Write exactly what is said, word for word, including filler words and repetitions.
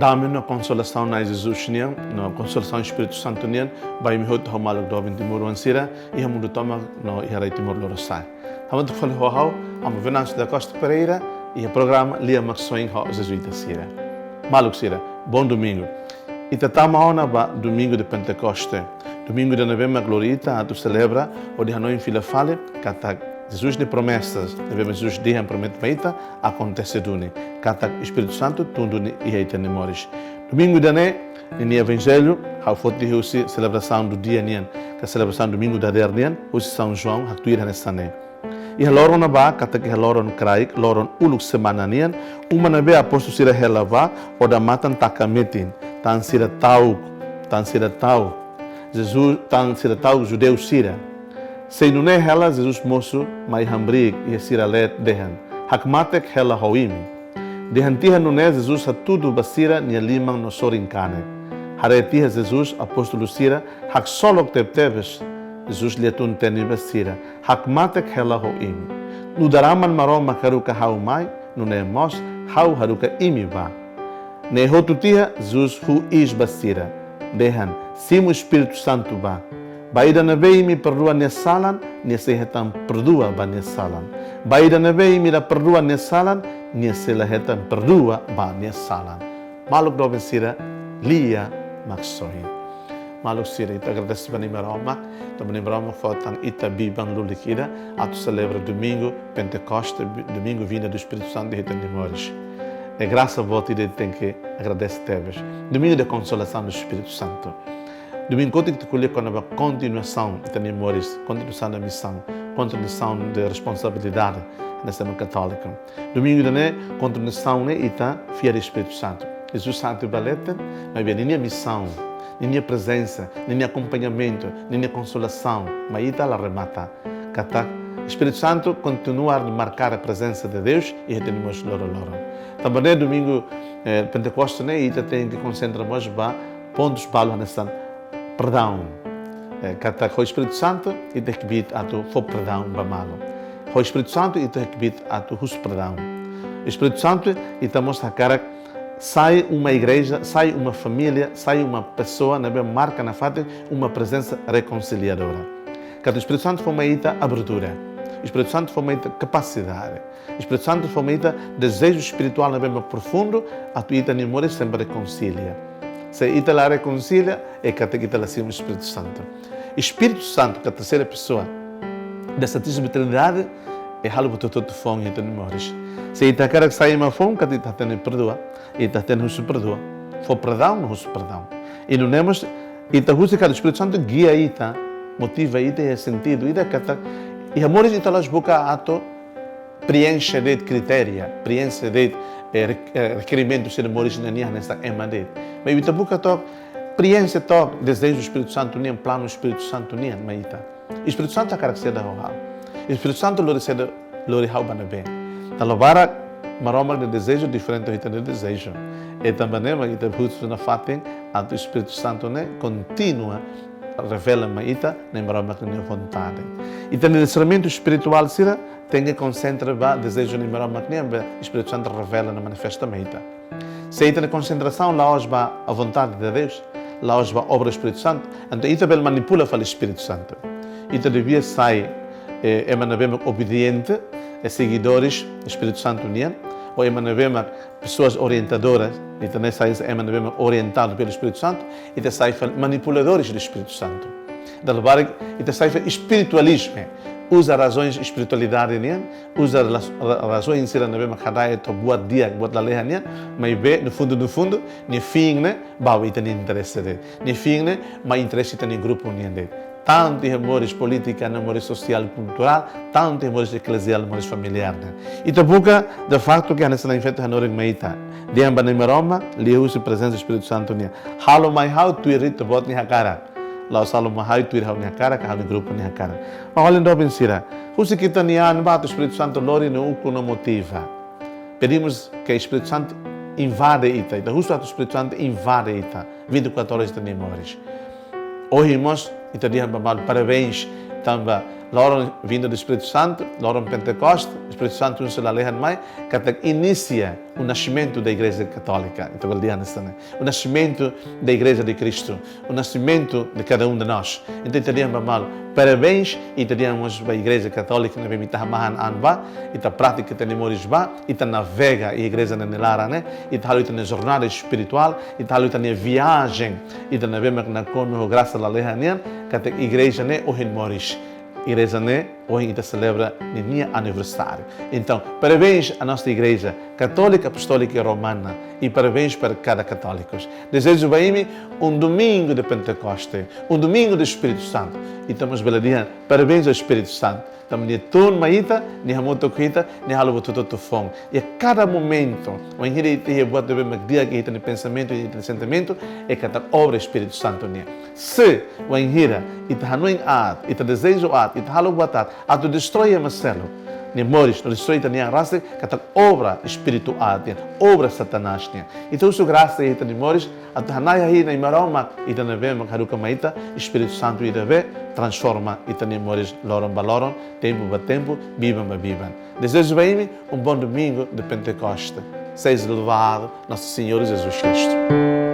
Dame no konsolasaun Na'i Jesus nian, no konsolasaun Espíritu Santu nian, ba imi hotu, ha'u maluk doben timoroan sira, iha mundu tomak no iha rai Timor Lorosa'e. Hamutuk fali ho ha'u, Amu Venâncio da Costa Pereira, iha programa Lia Maksoin ho Jezuita sira. Maluk sira, bom domingo. Ita tama ona ba Domingu de Pentekoste. Domingu ida ne'ebé mak lori ita atu selebra hodi hanoin fila fali katak Jesus nia promesas, ne'ebé mak Jesus dehan promete ba ita, akontese duni. Katak Espíritu Santu tun duni iha ita-nia moris. Domingu ida-ne'e, ninia evanjellu, ha'u foti husi celebração do dia nian, ka celebração Domingu dadeer nian, husi São João, haktuir hanesan ne'e. Iha loron ne'ebá, katak iha loron kraik, loron uluk semana nian, uma ne'ebé apóstolu sira hela bá, odamatan taka metin, tan sira ta'uk, tan sira ta'uk. Jesus, tan sira ta'uk judeu sira. Sei nune'e hela Jesus mosu mai hamriik iha sira leet dehan: Hakmatek hela ho imi. Dehan tiha nune'e Jesus hatudu ba sira nia liman no sorin kanek. Haree tiha Jesus apóstolu sira haksolok tebetebes. Jesus lia-tun teni ba sira: Hakmatek hela ho imi. Nu'udar Aman Maromak haruka ha'u mai, nune'e mós ha'u haruka imi bá. Ne'e hotu tiha Jesus huu iis ba sira, dehan: Simu Espíritu Santu bá. Ba ida ne'ebé imi perdua nia salan, nia sei hetan perdua ba nia salan. Ba ida ne'ebé imi la perdua nia salan, nia sei la hetan perdua ba nia salan. Maluk doben sira, Lia Maksoin. Maluk sira, ita agradese ba Na'i Maromak, tanba Na'i Maromak fó tan ita biban lulik ida atu selebra Domingu Pentekoste, bi-, Domingu Vinda do Espírito Santo iha ita-nia moris. É grasa boot ida ita tenke agradese tebes. Domingu de Consolação do Espírito Santu. Domingu kotuk ita ko'alia kona-ba kontinuasaun ita-nia moris, kontinuasaun da misaun, kontinuasaun de responsabilidade, hanesan ema katóliku. Domingu ida-ne'e, kontinuasaun ne'e ita fiar Espíritu Santu. Jesus sa'e tiha ba leten, maibé ninia misaun, ninia prezensa, ninia akompañamentu, ninia konsolasaun mai ita la remata. Katak Espíritu Santu kontinua marka prezensa de Deus iha ita-nia moris loroloron. Tanba ne'e Domingu, eh, Pentekoste ne'e ita tenke konsentra mós ba pontus balu hanesan perdaun. Eh, katak ho Espíritu Santu ita kbiit atu fó perdaun ba malu. Ho Espíritu Santu ita kbiit atu husu perdaun. Espíritu Santu ita mós hakarak sai uma igreja, sai uma família, sai uma pessoa ne'ebé marka nafatin uma prezensa rekonsiliadora. Katak Espíritu Santu fó mai ita abertura. Espíritu Santu fó mai ita kapasidade. Espíritu Santu fó mai ita dezeju espirituál ne'ebé mak profundu, atu ita-nia moris sempre rekonsilia. Se ita la rekonsilia, é katak ita la simu Espíritu Santu. Espíritu Santu, ka terseira pessoa da Santíssima Trindade, é halo buat hotu-hotu foun iha ita-nia moris. Se ita hakarak sai ema foun, katak ita tenke perdua, ita tenke husu perdua. Fó perdaun, no husu perdaun. I nune'e mós, ita husu katak Espíritu Santu gia ita, motiva ita, iha sentidu ida katak iha moris ita la'ós buka atu preenxe de'it kritéria, preenxe de'it, eh, re-, eh, rekerimentu sira moris nian hanesan ema de'it. Maibé ita buka took, preenxe took dezeju Espíritu Santu nian, planu Espíritu Santu nian mai ita. Espíritu Santu hakarak saida ho ha'u? Espíritu Santu lori saida, lori ha'u ba ne'ebé? Dala barak Maromak nia dezeju diferente ho ita-nia dezeju. I tanba ne'e mak ita husu nafatin atu Espíritu Santu ne'e kontinua revela mai ita Na'i Maromak nia vontade. Ita-nia disernimento espiritual sira tenke konsentra ba dezeju Na'i Maromak nian, ba Espíritu Santu revela no manifesta mai ita. Se ita-nia konsentrasaun la'ós ba a vontade de Deus, la'ós ba obra Espíritu Santu, entaun ita bele manipula fali Espíritu Santu. Ita devia sai, eh, ema ne'ebé mak obediente, eh, seguidores Espíritu Santu nian, ou ema ne'ebé mak pessoas orientadoras, ita ne'e sai ema ne'ebé mak orientado pelo Espíritu Santo, ita sai fali manipuladores do Espíritu Santo. Dala barak, ita sai fali espiritualismo, uza razoens espiritualidade nian, uza ra-, ra-, razoens sira ne'ebé mak hadaet atu buat di'ak, buat lalehan nian, maibé no fundu, no fundu, nia fin ne'e ba ita-nia interese de'it. Nia fin ne'e mai interese ita-nia grupu nian de'it. Tantu iha moris polítika, no moris sosiál, kulturál, tantu iha moris ekleziál, moris familiár ne'e. Ita buka, de facto, ke hanesan Na'i Feto hanorin mai ita. Dehan ba Na'i Maromak, liuhusi prezensa Espíritu Santu nian. Halo mai ha'u tuir Ita-Boot nia hakarak. La'ós halo mai ha'u tuir ha'u-nia hakarak, ha'u-nia grupu nia hakarak. Maluk doben sira, husik ita-nia an ba atu Espíritu Santu lori no ukun no motiva. Pedimos que Espíritu Santu invade ita, ita husu atu Espíritu Santu invade ita, vinte e quatro horas ita-nia moris. Ohin mós, ita dehan ba malu parabéns, tanba loron vinda do Espírito Santo, loron Pentecoste, Espírito Santo husu lalehan mai, katak inisia o nascimento da Igreja Católica. Ita bele dehan hanesan ne'e. O nascimento da Igreja de Cristo, o nascimento de cada um de nós. Entaun ita dehan ba malu, parabéns, ita dehan mós ba Igreja Católica ne'ebé ita hamahan an ba, ita pratika ita-nia moris ba, ita navega iha igreja ne'e nia laran ne'e, ita halo ita-nia jornada espirituál, ita halo ita-nia viajen, ita ne'ebé mak nakonu ho grasa lalehan nian, katak igreja ne'e ohin moris. Igreja ne'e ohin ita selebra ninia aniversáriu. Entaun, parabéns à nossa Igreja Católica Apostólica e Romana e parabéns para cada católicos. Dezejo ba imi um domingo de Pentecoste, um domingo do Espírito Santo. Ita mós bele dehan, parabéns ao Espírito Santo. Tanba nia tun mai ita, nia hamutuk ho ita, nia halo buat hotu-hotu foun. E a cada momento, wainhira ita iha buat ne'ebé mak di'ak iha ita-nia pensamentu, iha ita-nia sentimentu, é katak obra Espírito Santo nian. Se wainhira ita hanoin aat, ita dezeja aat, ita halo buat aat, atu destroi ema seluk nia moris, no destroi ita-nia an rasik, katak obra espíritu aat nian, obra Satanás nian. Ita husu grasa iha ita-nia moris, atu hana'i iha Nai Maromak, ita ne'ebé mak haruka mai ita, Espírito Santo ida ne'ebé transforma ita-nia moris loron ba loron, tempu ba tempu, biban ba biban. Dezejo ba imi um bom domingo de Pentecoste. Seja louvado nosso Senhor Jesus Cristo.